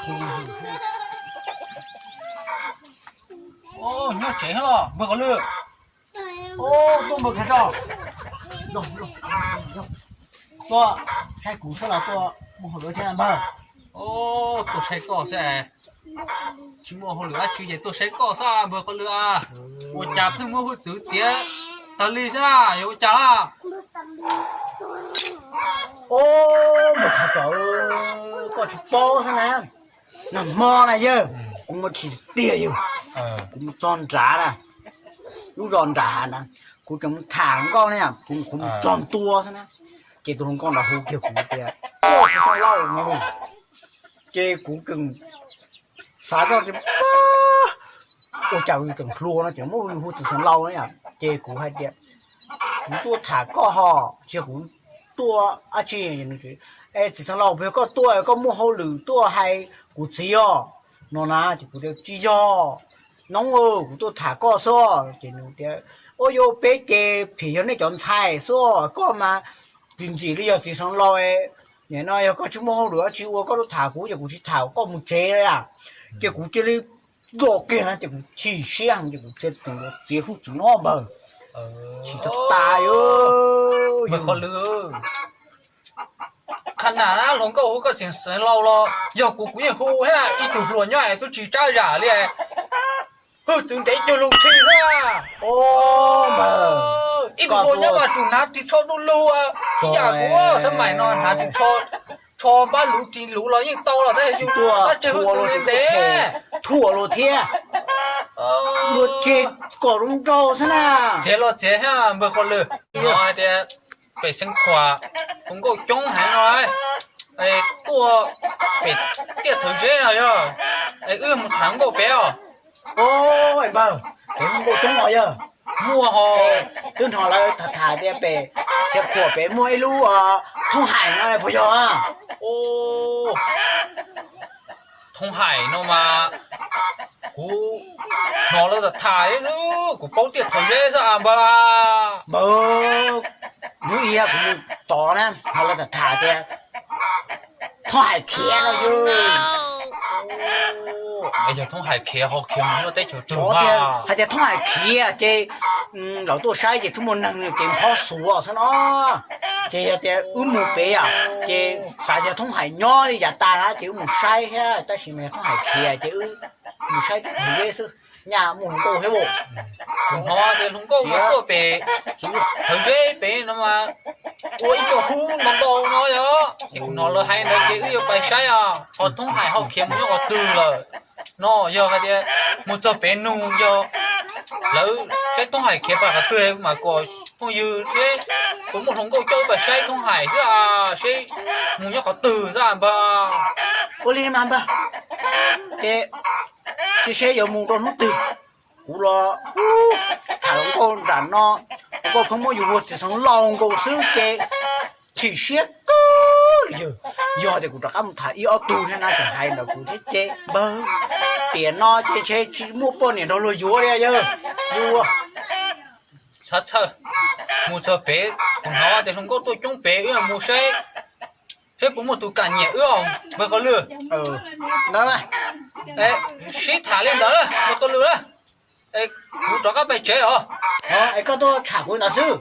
Nyob tsev los npawg Qhov Lwm? Tuaj npawg Qhov Lwm, tuaj saib kuv xwb los tuaj muaj hauj lwm thiab npawg? Tuaj saib koj xwb. Tsis muaj hauj lwm dab tsi ces tuaj saib koj xwb npawg Qhov Lwm. Ua cas pheej muab hwj txwv txiav tag li xwb na, yog ua cas? Npawg Qhov Lwm, koj tsis paub xwb na, nag hmo na yawg, kuv mus tsis tiag yawg, kuv mus txog nrad na, lub zos nrad hav na, kuv tseem mus tham hluas nkauj ne, kuv mus txog ntua xwb na, ces tus hluas nkauj nrad hu kiag kuv tias, Txiv Xeev Laus no. Ces kuv tseem xav zoj tias, ua cas tseem hluas no tseem muab hu Txiv Xeev Laus no. Ces kuv hais tias, Kuv tuaj tham koj ho, tsis yog kuv tuaj dab tsi. Es Txiv Xeev Laus, puas yog koj tuaj, koj muaj hauj lwm tuaj hais kuv txiv os? No na, ces kuv tias, Tsis yog, Noob, kuv tuaj tham koj xwb. Ces nws tias, Ua, yog peb ces phim yog nej cov ntxhais xwb, koj mas tsis ntxim li yog Txiv Xeev Laus. Nim no yog koj tsis muaj hauj lwm dab tsi ua, koj tuaj tham kuv ces kuv tsis tham, koj mus tsev li. Ces kuv cia li doj kiag na, ces kuv chim siab heev ces kuv cia li txiav hwj txwv no npawg. Chim tag tas. Qhov Lwm, qhov na hluas nkauj hu koj Txiv Xeev Laus los yog kuv, kuv yeej hu thiab, ib tug hluas nyob es twb tsis tsawg zam li. Hwj txwv ntev cuag lus tshis xwb. Ib tug hluas nyob mas tsum hnav ris tsho du lug, ib yam kuv xab mais no hnav ris tsho, tsho npab luv ris luv los yeej tau los tab sis yus txhob tseg hwj txwv ntev ntev. Thuam luag thiab. Luag tseg kom zoo nraug xwb na. Txiav los txiav thiab npawg Qhov Lwm. Hnov hais tias pem Xeev Khuam hluas nkauj coob heev no, es tuaj pem tiaj Thawv Zeb no yog, es wb mus tham nkauj pem os. Npawg, pem hluas nkauj coob os yawg. Muaj ho. Twb hnov lawv tham tham tias pem Xeev Khuam pem muaj ib lub Thoob Haim no puas yog? Thoob Haim no mas kuv hnov lawv tham tham, kuv paub tiaj Thawv Zeb xwb npawg. Npawg, hnub ib kuv mus tod na, hnov lawv tham tham tias Thoob Haim khiav no yog. Yog Thoob Haim khiav ho khiav mus nyob teb chaws twg? Hais tias Thoob Haim khiav ces lawv tuaj saib ces twb muaj neeg ces phob xuav xwb no. Ces yog tias wb mus pem yom, ces xav tias Thoob Haim nyob li yav tas na ces wb mus saib thiab, tab sis mas Thoob Haim khiav ces wb mus saib Thawv Zeb xwb. Nyaj muaj hluas nkauj thiab. Kuv hnov tias hluas nkauj tuaj pem Thawv Zeb pem no mas ua ib co hub ntau ntau no yog, ces kuv hnov lawv hais ntawd ces wb yuav pais saib os. Ho Thoob Haim ho khiav mus nyob qhov twg lawm no, yog hais tias mus txog pem nug yog lawv saib Thoob Haim khiav pais qhov twg mas kom phooj ywg seb puas muaj hluas nkauj coj wb pais saib Thoob Haim xwb, seb mus nyob qhov twg xwb npawg. Ua li mas npawg, ces seb seb yuav mus rau hnub twg. Kuv los tham hluas nkauj nram no, hluas nkauj pheej muab yus hu Txiv Xeev Laus nkaus xwb ces chim siab kawg li yawg. Yog tias kuv rov qab mus tham ib ob tug thiab na tseem hais ntawm kuv thiab ces npawg, tiam no ces ntshe tsis muaj poj niam nrog luag yuav li yawg. Yus txhob txhawj, mus txog pem, kuv hnov tias hluas nkauj tuaj coob pem, wb mus saib, saib puas muaj tus kam nyiam wb os npawg Qhov Lwm. Ntawd, sib tham li ntawd npawg Qhov Lwm, kuv rov qab pais tsev os. Es koj tuaj tham kuv ntawd xwb.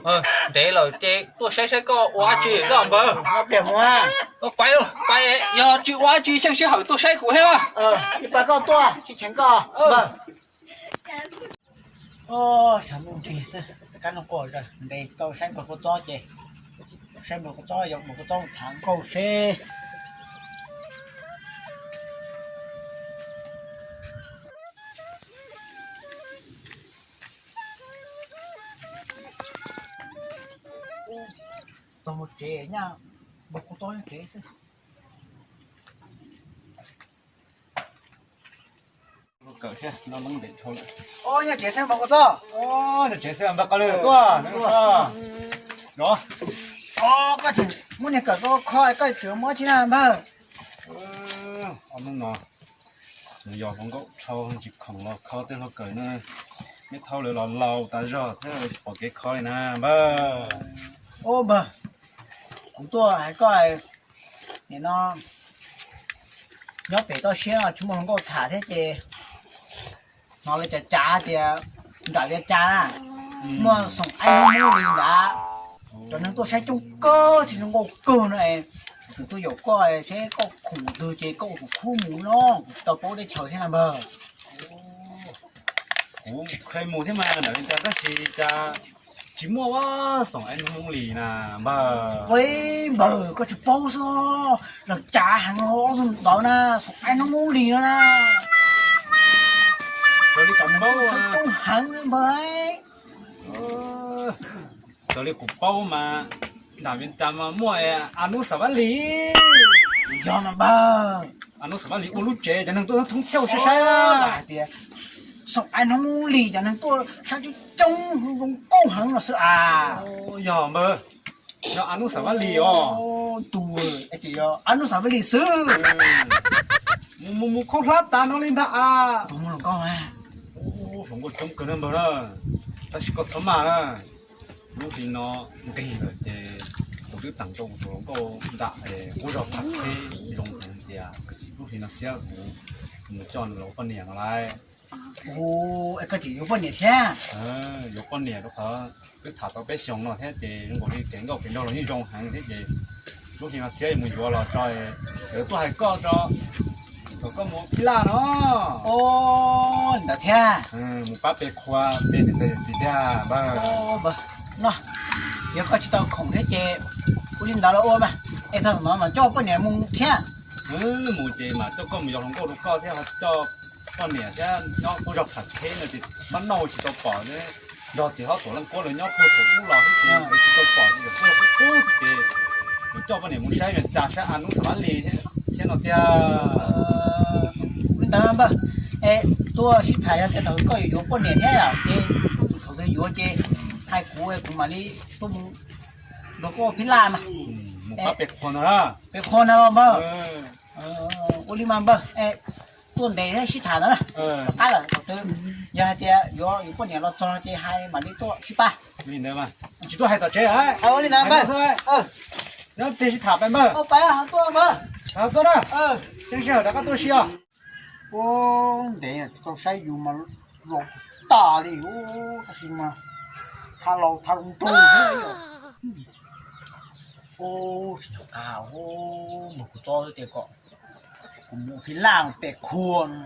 Ntev lawm ces tuaj saib saib koj ua dab tsi xwb os npawg. Pliag mus, pais, pais, yog tsis ua dab tsi xyeej sij hawm tuaj saib kuv thiab. Ib pab koj tuaj tsis cheem koj. Xav muaj nrig xwb, kab noog quaj ntes tau saib npawg Kua Txob ces, saib npawg Kua Txob, yuav npawg Kua Txob tham nkauj seb. Txog mus tsev nyaj, npawg Kua Txob nyob tsev xwb. Kawm thiab no loob ntev dhau lawm. Nyob tsev xwb npawg Kua Txob. Nyob tsev xwb npawg Qhov Lwm tuaj. Koj tseem muab niag kawm koj kho, koj tseem muab tsi na npawg. Ob hnub no nws yog hluas nkauj dhau tsis khoom los kho tej hluav kawm no, neb thaub lawv los laus tas zog thiab tsis pom kev kho li na npawg. Npawg, kuv tuaj hais koj, nim no Nyob pem toj siab no tsis muaj hluas nkauj tham thiab ces hnov lawv cav cav tias nram Vias Cas na muaj xoom aib hnub Hmoob Lis ntag. Cov neeg tuaj saib coob kawg thiab zoo nkauj kawg no es kuv tuaj yaum koj seb koj khoom twg ces koj ua kuv khub mus no, kuv tsis tau paub teb chaws thiab na npawg. Kuv kheev mus thiab mas nram Vias Cas tab sis cas tsis muaj xoom aib hnub Hmoob Lis na npawg. Ua li npawg koj tsis paub xwb, lawv cav heev ob tug ntawd na, xoom aib hnub Hmoob Lis no na. Raws li kuv paub, raws li kuv paub mas nram Vias Cas mas muaj a nub Xav Vab Lis. Yog mas npawg, a nub Xav Vab Lis ua lub tsev cov neeg tuaj thoob thoob saib saib hais tias xoom aib hnub Hmoob Lis cov neeg tuaj saib coob coob zoo nkauj heev no xwb as. Yog npawg, yog a nub Xav Vab Lis os. Tus, a nub Xav Vab Lis xwb. Mus mus mus khaub hlab tas no li ntag as. Hluas nkauj coob kawg na npawg na, tab sis koj txhob maj na. Lub hli no nqig lawm ces kuv twb teem rau kuv tus hluas nkauj nram qub zos Pham Kheb zoo heev tias lub hli no xiab kuv mus coj nws los ua poj niam no lauj. Es koj tseem yuav poj niam thiab? Yuav poj niam rau qhov twb tham tau peb xyoos no thiab ces zoo nkaus li kev nkauj kev nraug los yeej zoo heev thiab ces lub hli no xiab yuav mus yuav los tso, yuav tuaj hais koj tso, kom koj mus phij laj no. Ntawd thiab. Mus pab pe qhua pe niam tais yawm txiv thiab npawg. No, yog koj tsis tau khoom thiab ces ua li ntawd los ua mas, es thaum no mam coj poj niam mus thiab. Mus ces mam coj koj mus yos hluas nkauj rau koj thiab ho coj poj niam thiab nyob qub zos Pham Kheb no ces mab nauj tsis tau pom, nrog txiv hlob Tuam Leej Kuab lawv nyob puag thaum ub los xwb ces lawv tsis tau pom ces yog qub qub xwb ces yuav coj poj niam mus saib Vias Cas saib a nub Xav Vab Lis thiab no tiag. Ua li ntawd npawg, es tuaj sib tham yog tias thaum koj yuav yuav poj niam thiab ces thaum twg yuav ces hais kuv kuv mam li tuaj mus nrog koj ua phij laj mas. Mus pab pe qhua no, pe qhua no los npawg. Ua li mas npawg, tuaj ntev thiab sib tham ntawd na. Rov qab lawm thaum twg yog hais tias yuav yuav poj niam los txog ces hais mam li tuaj sib pab. Li ntawd mas tsis tuaj hais tom tsev. Ua li ntawd npawg. Nyob tig sib tham pais npawg. Tuaj na, seb sij hawm rov qab tuaj si os. Ua ntev tsis tau saib yus mas laus tas li, tab sis mas tha laus tha nrug thiab. Tsis nco qab, npawg kuv txob tias kom kuv mus phij laj pe qhua no.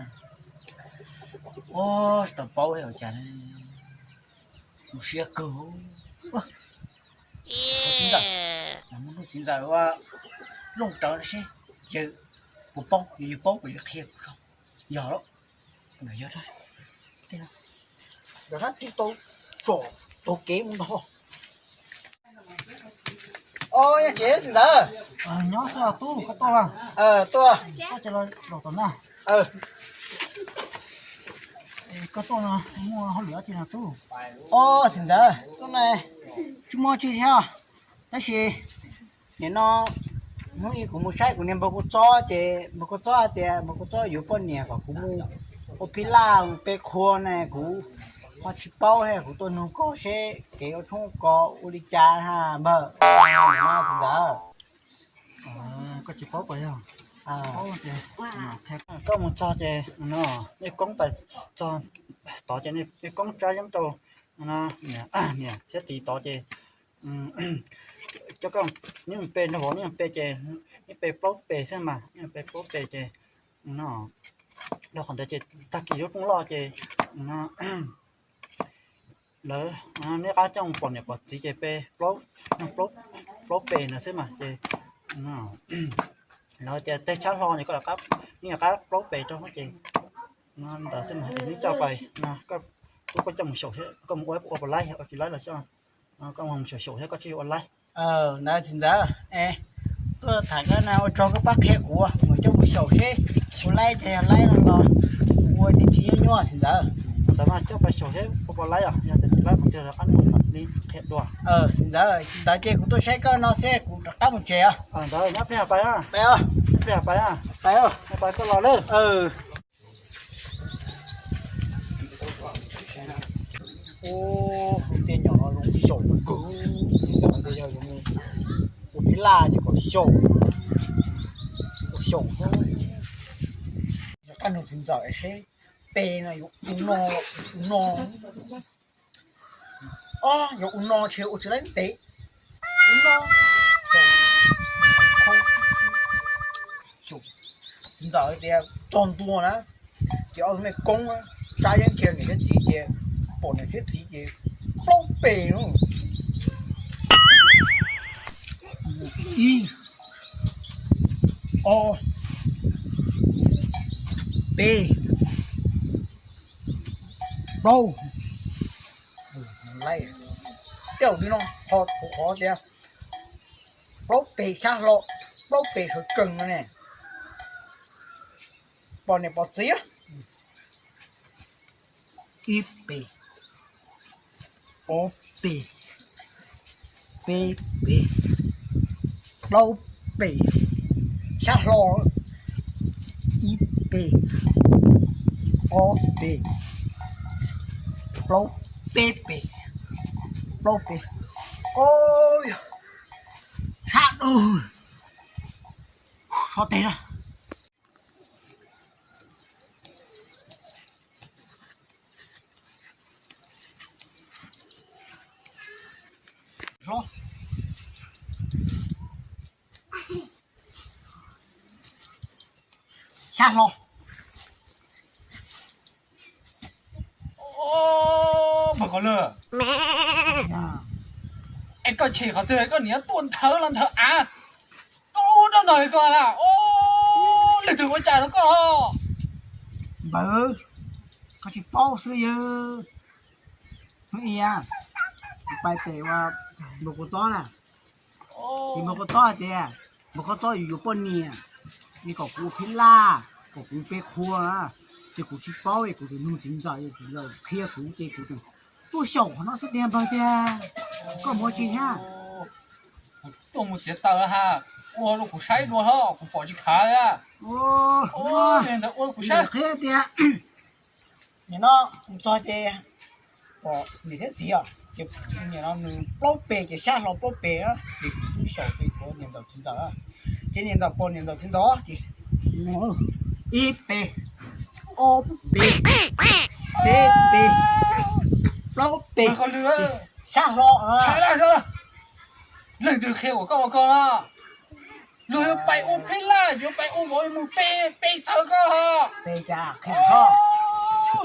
Tsis tau paub ua cas li, kuv siab kawg. Txiv ntxawm, muaj hnub txiv ntxawm ua looj rawv seb yawg puas paub, yog yawg paub kom yawg qhia kuv tso. Yog lawm, yog rov qab tig tau tsom taug kev mus ntag. Os, nyob tsev txiv ntxawm. Nyob xwb tub, koj tuaj los? Tuaj, koj tuaj no muaj hauj lwm dab tsi no tub? Os, txiv ntxawm, tuaj na, tsis muaj tsi thiab, tab sis nim no hnub ib kuv mus saib kuv niag npawg Kua Txob ces npawg Kua Txob hais tias npawg Kua Txob yuav poj niam kom kuv mus ua phij laj mus pe qhua ne, kuv ho tsis paub thiab, kuv tuaj nug koj seb kev ua thoob ko ua li cas na npawg. Txiv ntxawm, koj tsis paub puas yog? Koj mus txog ces nej koob pais txog tod ces nej koob tsab yeeb rau niam thiab txiv tod ces coj koj, neb mus pe nrog vauv neb mus pe ces neb pe plaub pes xwb mas, neb pe plaub pes ces no, dhau qhov ntawd ces tag kis lub rooj loj ces no lawv, neb rov qab coj mus pom niam pom txiv ces pe plaub, plaub pes ntawd xwb mas ces lawv tias teg tshab hlo ces koj rov qab, neb rov qab plaub pes rau ces no ntawd xwb mas neb coj pais, tub koj coj mus xyaum thiab koj mus ua ua puas laib, ua tsis laib los coj, koj mus xyaum xyaum thiab koj thiaj yuav ua laib. Ntawd txiv ntxawm, tuaj tham koj na ua tsaug koj pab qhia kuv, kuv mam coj mus xyaum seb puas laib, ces yog laib no los kuv ua tsis tsis nyuaj nyuaj txiv ntxawm. Ntawd mas coj pais xyaum seb puas puas laib os, yog tias tsis laib kuv thiaj rov qab mus li qhia dua. Txiv ntxawm, ntawd ces kuv tuaj saib koj no seb kuv rov qab mus tsev os. Ntawd nyob pliag pais, pais, pais, pais koj los lawm. Ub, lub tiaj nyom no zoo xyaum kawg, txiv ntxawm tias yog yuav mus ua phij laj ces kom xyaum, kom xyaum thiab. Nug txiv ntxawm seb pes no yuav ua no, ua no, o, yuav ua no ntshe ua tsis laib ntev, ua no. Txiv ntxawm tias txog ntua na, ces ob tug me koob sab yeeb kiag niam thiab txiv ces, pom niam thiab txiv ces plaub pes no. Ib, ob, peb, plaub. Tej zaum li no, qhov tias plaub pes xyab hlo, plaub pes sawv tsees no ne. Pom niam pom txiv. Ib pes, ob pes, peb pes, plaub pes, xyab hlo, ib pes, ob pes, plaub, peb pes, plaub pes. O, sab dub, so tes na. Hlo, xyab hlo. Npawg Kaus Lwg, es koj chim qhov twg koj niam tuaj nthawv los nthawv av, koj ua rau no li koj na, leej twg ua cas rau koj los? Npawg, koj tsis paub xwb yawg. Hnub ib, kuv pais pem ua npawg Kua Txob na, ces npawg Kua Txob hais tias npawg Kua Txob yuav yuav poj niam, es kom kuv ua phib laj, kom kuv pe qhua, ces kuv tsis paub es kuv tseem nug txiv ntxawm, txiv ntxawm qhia kuv ces kuv tseem tuaj xyaum qhov no xwb tiag npawg tiag. Koj mus ua tsi thiab? Kuv tuaj mus txiav taws ha, ua rau kuv saib dua hlob, kuv pom tsis khav. Ua rau kuv saib. Qhia tias nim no kuv txog ces pom niam thiab txiv os, ces nim no nws plaub pes ces xyab hlo plaub pes, ces kuv twb xyaum ces kuv niam ntawm txiv ntxawm, ces niam ntawm pom niam ntawm txiv ntxawm ces ib pes, ob pes, peb pes, plaub pes, xyab hlo. Leej twg qhia kom koj ua koj na? Luag yuav pais ua phib laj, yuav pais ua vauv mus pe, pe txawv koj ho.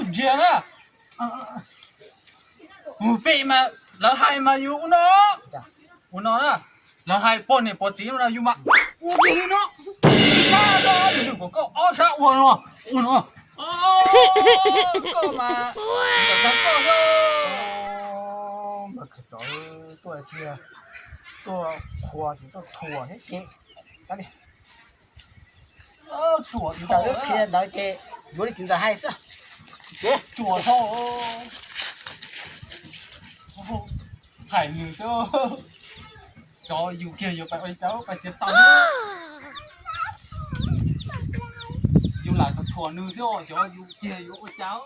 Ntsia na, mus pe mas lawv hais mas yus ua no, ua no na. Lawv hais poj niam poj txiv no yus mas ua kiag li no, ib sab no, kom koj ob sab ua no, ua no. Koj mas, koj, tuaj tsis, tuaj qhua tsis tuaj thuam thiab ces, ntawd ces yuav li txiv ntxawm hais xwb. Ces tsuas dhau, hais nws xwb. Xyov yus kiag yuav pais ua li cas, pais txiav taws. Yus lam thuam nws thiab, xyov yus kiag yuav ua cas.